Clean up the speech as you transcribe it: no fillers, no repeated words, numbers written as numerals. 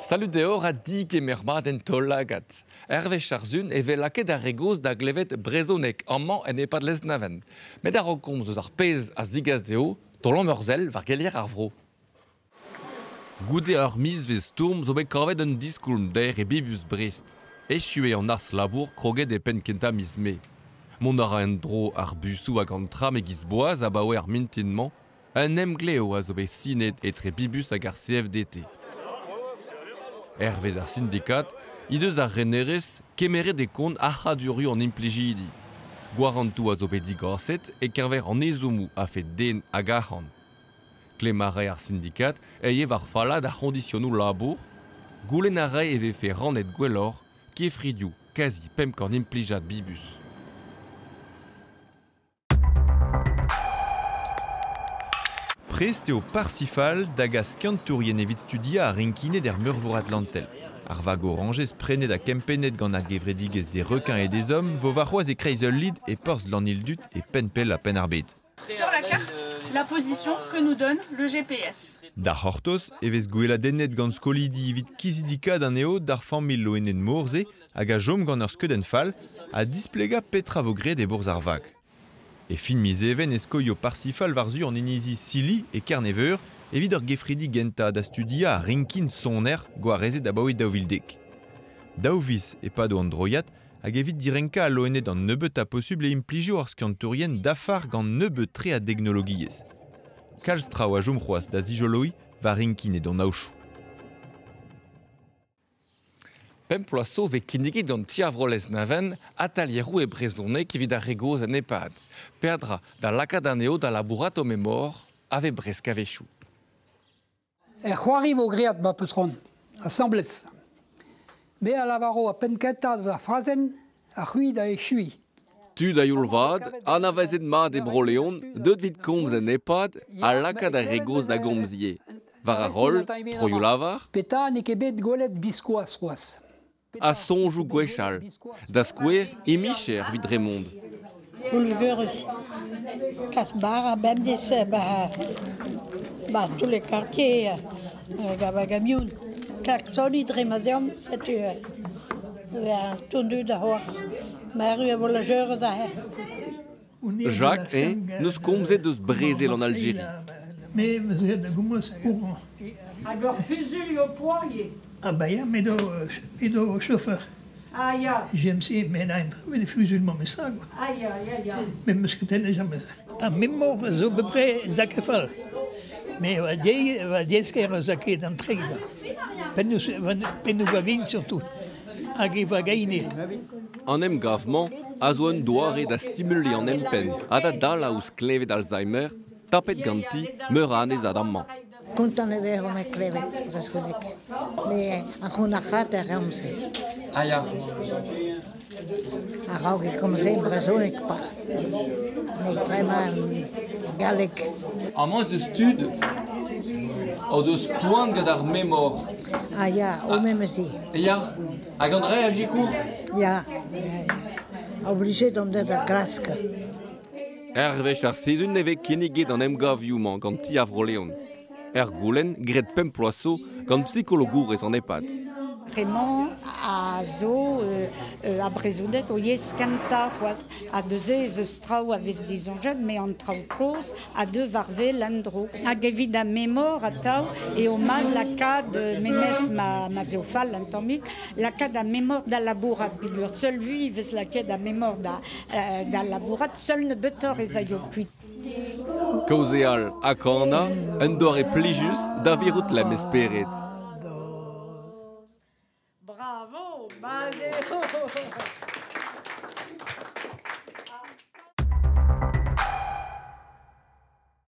Salud deoc'h ha digemer mat en taol-lagad. Hervez Charzun e vez lakaet ar re gozh da glevet brezhoneg amañ en EHPAD Lesneven. Met a-raok komz eus ar pezh a zigas dezho, taolomp ur sell war gelier ar vro. Goude ur mizvezh stourm zo bet kavet un diskoulm dec'h e Bibus Brest. Echu eo an arz-labour kroget e penn-kentañ miz Mae. Mont a ra en-dro ar busoù hag an tram e-giz boaz abaoe ar mintin-mañ. Un emglev a zo bet sinet etre Bibus hag ar CFDT. Hervez ar sindikad he deus ar renerez kemeret e kont arc'hadurioù an implijidi. Gwarantoù a zo bet digaset e-keñver an ezhommoù a-fet den hag arc'hant. Klemm a rae ar sindikad e eo war fallaat ar c'hoñdisionoù labour. Goulenn a rae e vefe rannet gwelloc'h kefridioù kazi 500 implijad Bibus. Prest eo Parsifal da gas skiantourien evit studiañ ar rinkined er Meurvor Atlantel. Ar vag orañjez prenet ha kempennet gant ar gevredigezh Des requins et des hommes vo warc'hoazh e-kreiz ul lid e porzh Lannildud e penn-pellañ Penn-ar-Bed. Sur la carte, la position que nous donne le GPS. Da c'hortoz e vez gweladennet gant skolidi evit kizidikaat anezho d'ar familh loened mor-se hag a chom gant ur skeudenn fall ha displegañ petra vo graet e-bourzh ar vag. E fin miz Even e skoio Parsifal war-zu an inizi Scilly e Kerne-Veur evit ur gefridi gentañ da studiañ ar rinkin soner gwarezet abaoe 2010. Daou viz e-pado an droiad hag evit direnkañ al loened an nebeutañ posubl e implijo ar skiantourien dafar gant nebeut-tre a deknologiezh. Kalz traoù a chom c'hoazh da zijoloiñ war rinkined an aochoù. Pemp bloaz zo 'vez kinniget gant Ti ar Vro Lesneven atalieroù e brezhoneg evit ar re gozh en EHPAD. Peadra da lakaat anezho da labourat o memor a vez bresk a-wechoù. Er c'hoari vo graet ma peus c'hoant, asambles. Me a lavaro ar penn-kentañ eus ar frazenn ha c'hwi da echuiñ. Tud a-youl vat, anavezet mat e Bro-Leon, deuet 'vit komz en EHPAD ha lakaat ar re gozh da gomz ivez. War ar roll, troioù-lavar. Petra n'eo ket bet gwelet biskoazh c'hoazh. Ha soñjoù gwechall, da skouer e micher evit Raymond. Bouleveurus. Kas bara bemdez ba, ba tous les quartiers gant va gamion. Klaksoniñ dre ma 'z eomp, setu ar tondu da c'hoar. Ma erru a volajeurez aze. Jacques, eñ, 'neus komzet eus brezel an Aljeri. Hag ur fuzuilh ho poa ivez? Ah bah ya, me do chauffeur. Ah ya. GMC, mais na fuzuilh mañ ça quoi. Ah ya, ya, ya. Mais meus ket tennet jamais. Ar memor a zo bepred zakefal. Mais va diaesker a zake d'an treid. Pennoù, pennoù va surtout. Hag e va gaine. An emgav-mañ a zo un doare da stimuliñ an empenn ha da dalañ ouzh kleñved Alzheimer tapet ganti meur a annezad amañ. Kontant e vez me klevet brezhoneg. Me ar c'hounac'hat a reomp-se. Ah ya. A-raok e komze brezhoneg par. Mais bremañ galleg. Amañ ez eus tud o deus poan gant ar memor. Ah ya, o memes eo. Ya, hag an dra a sikour? Ya, obligé on da glask. Hervez ar sizhun e vez kinniget an emgavioù-mañ gant Ti ar Vro-Leon. Er goulenn, graet pemp bloaz zo gant psikologourez an EHPAD. Bremañ a zo ar brezhoneg o yezh kentañ c'hoazh. Ha neuze ez eus traoù a vez disoñjet, met an traoù kozh a deu war wel en-dro. Hag evit ar memor atav eo mat lakaat memes ma, ma 'z eo fall un tammig, lakaat ar memor da labourat peogwir seul vui e vez lakaet ar memor da, da labourat, seul nebeutoc'h ez aio kuit. Kaozeal ha kanañ, un doare plijus da virout lemm e spered. Bravo, mat eo.